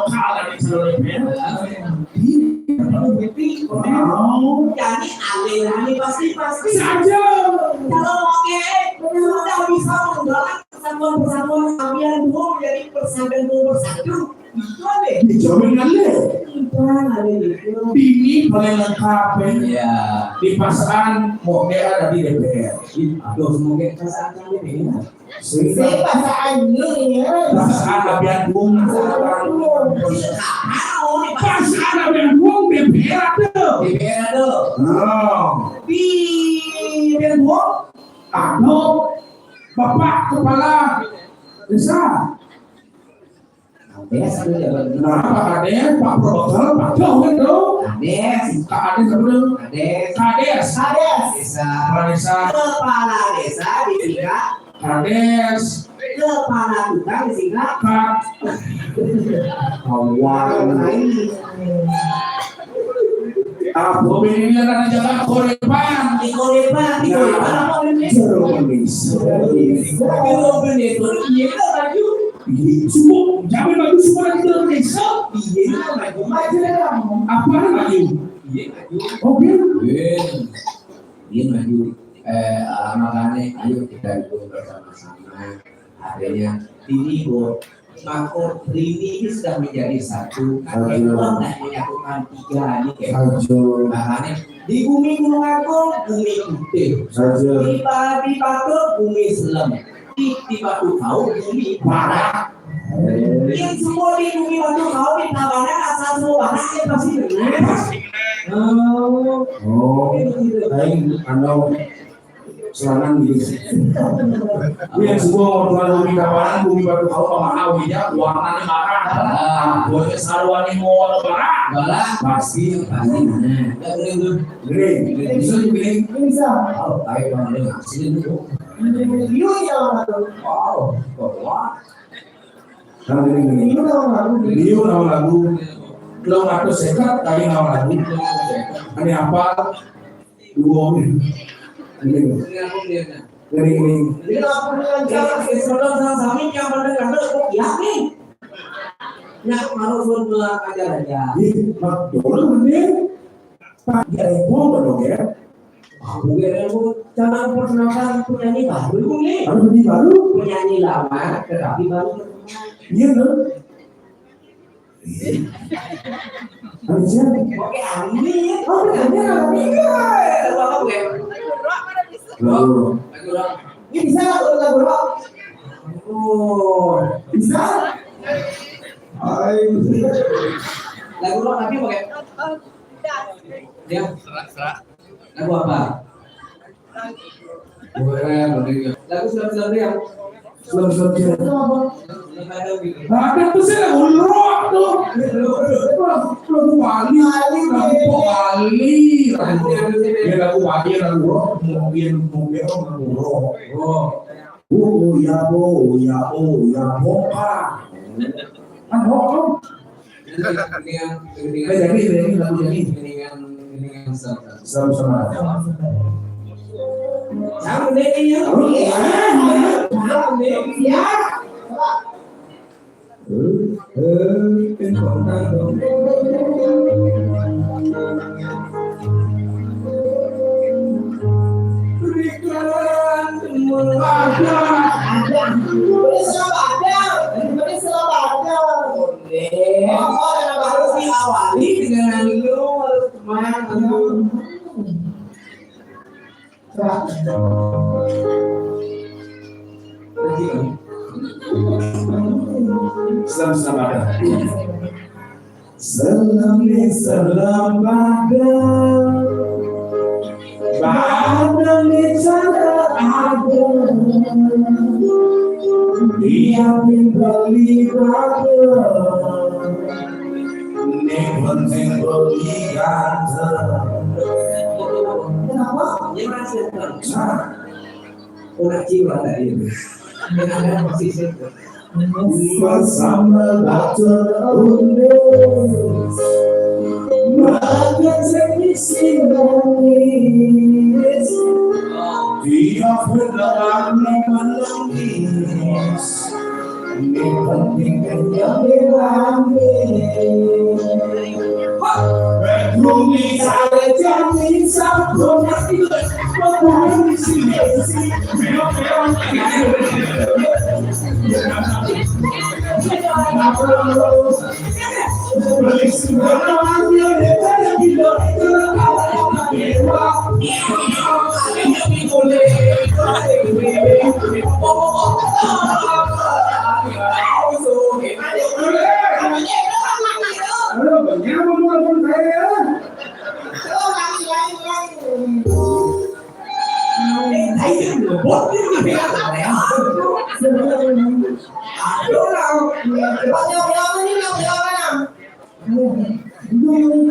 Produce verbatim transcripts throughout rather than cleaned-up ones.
Kalau di seluruh dunia. Jadi alih ini pasti pasti saja. Kalau oke sudah bisa menggelar persatuan-persatuan kalian dua menjadi persatuan dua bersatu. Itu ada. Dijamin ada. Itu ada itu. Ini paling lengkap ya. Iya. Di pasangan mau ada di D P R. Aduh, semoga pasangan ini ya. Sing bahasa Inggris ya. Bahasa Arabian pun. Bahasa Arabian pun D P R ada. D P R ada. Oh. Di D P R ada. Bapak kepala desa. Kades itu ya benar. Nah, Pak Kades, Pak Protokol, Pak Jauh itu. Kades. Pak Kades apa tuh? Kades. Kades. Kades. Desa. Kepala desa. Kepala desa di tingkat. Kades. Kepala tukang di tingkat. Kak. Awal. Apa ini yang akan jalan korepan? Di korepan, di korepan apa ini? Jeruk manis. Jeruk manis. Iya, maju. Iya, semua. Jangan maju semua lagi jeruk manis. Iya, maju. Maju dah kamu. Apa maju? Iya, maju. Oke. Iya. Iya, maju. Eh, ah, makanya ayo kita dukung bersama-sama. Akhirnya ini, Bu, Mako Rini ini sudah menjadi satu. Aduh. Orang tak menyatukan tiga ini kayak. Aduh. Makanya di bumi Gunung Agung, bumi putih. Aduh. Di Padi Patok, bumi selem. Di, di Batu Kau, bumi barat. Yang semua di bumi Batu Kau di Tabanan asal semua barat ya pasti benar. Oh. Oh. Kayak gitu. Lain, anu, serangan gitu. Ini yang semua orang bumi Tabanan, bumi Batu Kau, sama Awi ya, warnanya merah. Ah, boleh sarwani mau warna merah. Balah. Pasti, pasti. Nah, nggak boleh tuh. Gede, gede. Bisa juga gede. Bisa. Oh, tapi bang, lu nggak sih tuh. Iya, iya, Bang. Wow, wah. Nah, gini, gini. Ini nama lagu. Ini nama lagu. Lo ngaku sekat, tapi nama lagu. Ini apa? Dua menit. Ini. Ini aku lihat. Ini, ini. Ini aku dengan cara, eh, saudara sama-sama yang pada kata, kok ya nih? Ya, malu pun aja aja. Ih, Mak, boleh, mending. Pak, ya, eh, gua dong ya. Aku ya, aku jangan perkenalkan penyanyi baru nih. Ada penyanyi baru? Penyanyi lama, tetapi baru berteman. Iya, loh. Iya. Ada siapa? Oke, Ani. Oh, ada Ani. Iya. Lagu apa, Bu, ya? Lagu rock. Lagu rock. Ini bisa nggak kalau lagu rock? Oh, bisa? Ayo. Lagu rock tapi pakai. Ya. Lagu apa? Boleh, boleh. Lagu Selam-Selam Riang. Selam-Selam Riang itu apa? Ada tuh sih lagu rock tuh. Lagu, lagu Bali, lagu Bali, lagu, ya, lagu Bali, lagu rock, mungkin, mungkin, oh, lagu rock. Rock. Oh, ya, oh, ya, oh, ya, rock. Kan rock tuh. Ini yang, ini yang, ini yang, ini yang, ini yang sama. Sama-sama. Sama deh, ini yang. Oh, iya. Sama deh, ya. Eh, eh, eh, Ritual ada. Ada. Ada. Ada. Ada. Oke. Apa yang harus diawali dengan lu harus kemana dulu? Selam-selam ada. Selam ni selam bada. Bada ni cara ada. Dia pun beli bada. Ni penting beli ganteng. Kenapa? Dia masih ganteng. Nah. Orang jiwa tadi. Dengan posisi. Bersama Doctor Unis. Maka teknik sinanis. Dia beneran menangis. Ini penting kenyang menangis.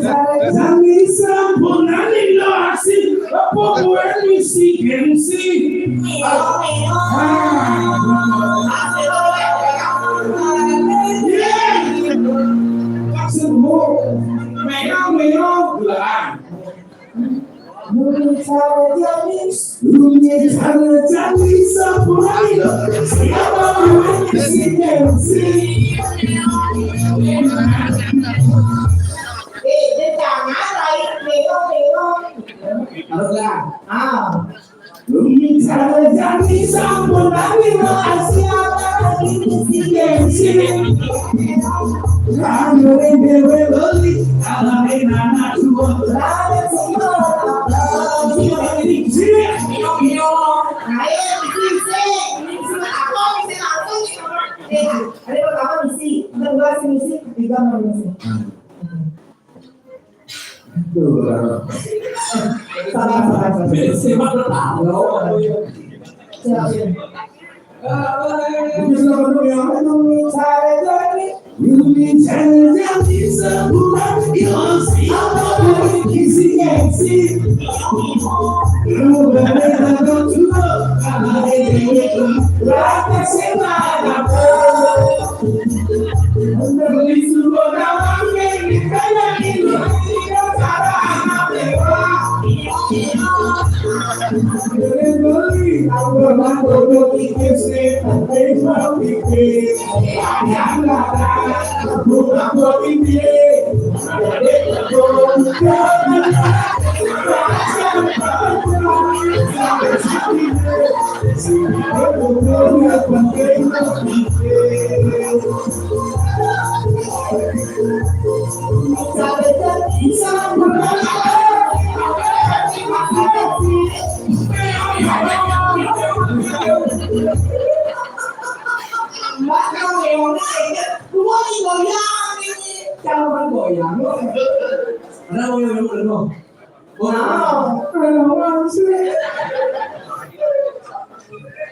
Jangan sampunane lo asik, apa buat misi gengsi? Ah. Iya. Maksudmu, meyong-meyong, belaan. Rumit cara jadi, rumit cara jadi, sampunane lo. Siapa buat misi gengsi? Eh, dia jangan lain, meyong-meyong. Harus lah. Ah. Rumit cara jadi, sampunane lo, siapa buat misi gengsi? Kamu yang dewe beli, kalau enak dua. Ayo, misi, misi. Ayo, misi, misi. Apa, misi langsung? Eh, hari pertama misi, kedua si misi, ketiga mau misi. Tuh, sabar, sabar, sabar. Misi mah tetap. Siap, siap. Ini sudah penuh ya. Ini cara jadi. Ini cara jadi sebulan di Aussie. Apa dari kisi gengsi? Lu bener-bener juga. Karena ini itu. Rata sih, mana? Beli sebuah nama ini kayak ini. Ini cara anak dewa. Mbak, kalau yang mana ya? Gua nih goyang ini. Jangan goyang. Ada goyang dulu, dulu. Oh, ada orang sih.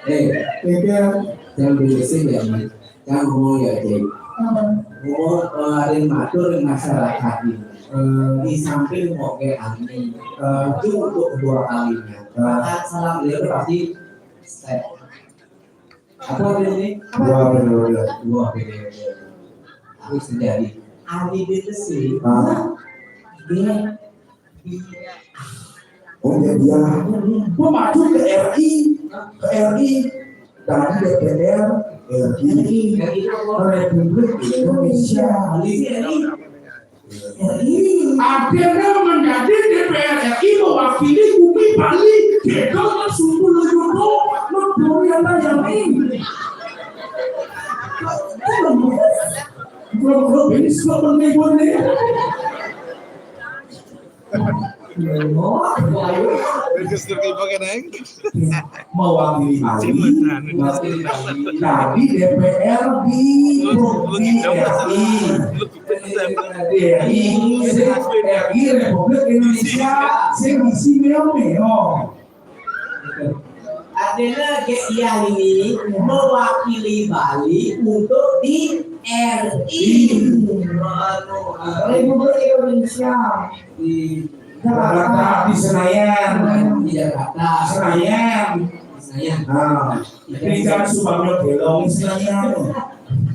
Eh, Keke, jangan berisik ya, Mas. Jangan ngomong ya, Cik. Ngomong, eh, ada yang matur di masyarakat ini. Eh, di samping mau ke angin. Eh, itu untuk kedua kalinya. Eh. Maka salam beliau pasti step. Apa artinya ini? Dua periode. Dua periode. Aku sejadi. Adi itu sih. Ah. Dia, dia. Oh, ya, dia. Gua maju ke R I, ke R I. Dari D P R, R I. Republik Indonesia. Akhirnya menjadi D P R R I mewakili Bumi Bali. Kita sumpul jodoh, negeri yang lain. Belum, belum, ini sebab penting. Register kayak pakai naik. Mewakili Bali, mewakili Bali. Tadi D P R di Provinsi R I. R I, R I Republik Indonesia, sing isi meo-meo. Artinya, kayak iya ini mewakili Bali untuk di R I. Republik Indonesia. Di Jakarta, di Senayan. Di Jakarta. Senayan. Senayan. Nah, ini kan sumpah belong Senayan.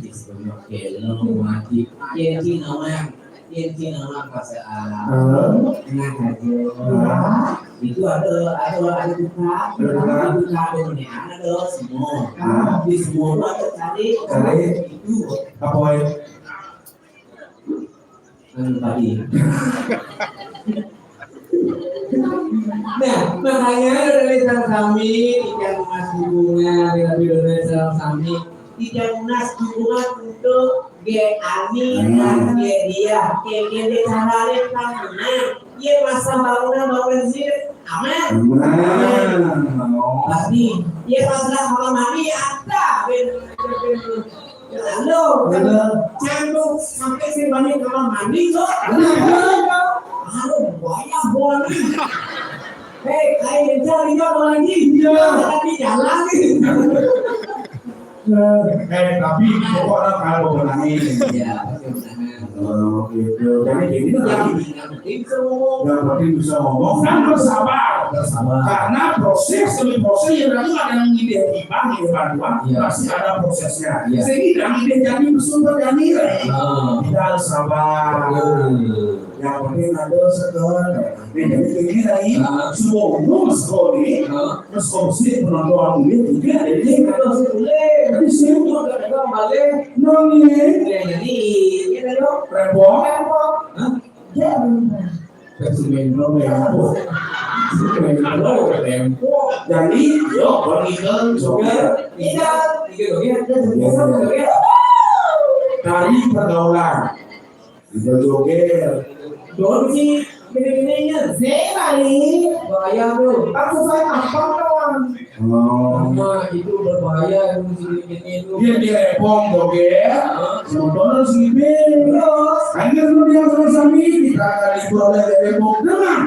Sumpah belong mati. Yang Cina mah, yang Cina mah pas, ah, hah? Tengah aja. Hah? Itu ada, ada, ada tukang. Ada tukang. Ada tukang, ada nenek, ada semua. Ah. Di semua ada cari. Cari. Itu. Apa ya? Anu tadi. Nah, makanya dari sareng sami, titiang nunas dukungan, dari sareng sami, titiang nunas dukungan untuk Gé Ani dan Gé Diah, Gé Gé Gé Caralin kan menang. Iya, masa bangunan bangunan sih, aman. Pasti. Iya, masalah kamar mandi ada. Halo, halo. Canggung sampai sih banyak kamar mandi kok. Aduh, banyak bola. Hei, kayak cari apa lagi? Iya. Tapi jalan nih. Eh, tapi pokoknya kalau menangis. Iya, pasti menangis. Oh, gitu. Jadi, jadi itu tadi. Yang penting bisa ngomong. Yang penting bisa ngomong dan bersabar. Bersabar. Karena proses demi proses yang lagi ada yang ngidih ibang, ngidih bantuan, iya, pasti ada prosesnya. Iya. Sehingga ngidih jadi bersumpah dan nilai. Ah. Kita harus sabar. Betul. Yang penting ada sekolah. Nah, jadi begini tadi, ah, semua umum sekolah ini, ah, terus korupsi penonton ini juga ada di sini. Ada sih boleh. Tapi sih mau ada balik. Nang ini. Ya, jadi ini loh. Repot. Repot. Hah? Pepsi Menlo ya. Pepsi Menlo, Menlo. Jadi, yuk, Bang Iqbal, joget. Iya, iya, joget. Iya, iya. Dari pergaulan. Kita joget. Don sih, gini-gininya. Saya kali. Bahaya tuh. Aku saya apa, kawan? Oh. Sama itu berbahaya itu, sini itu. Dia, dia repong joget, ya. Hah? Motor harus libin. Terus? Akhirnya dia sama sami, kita akan libur oleh repong dengan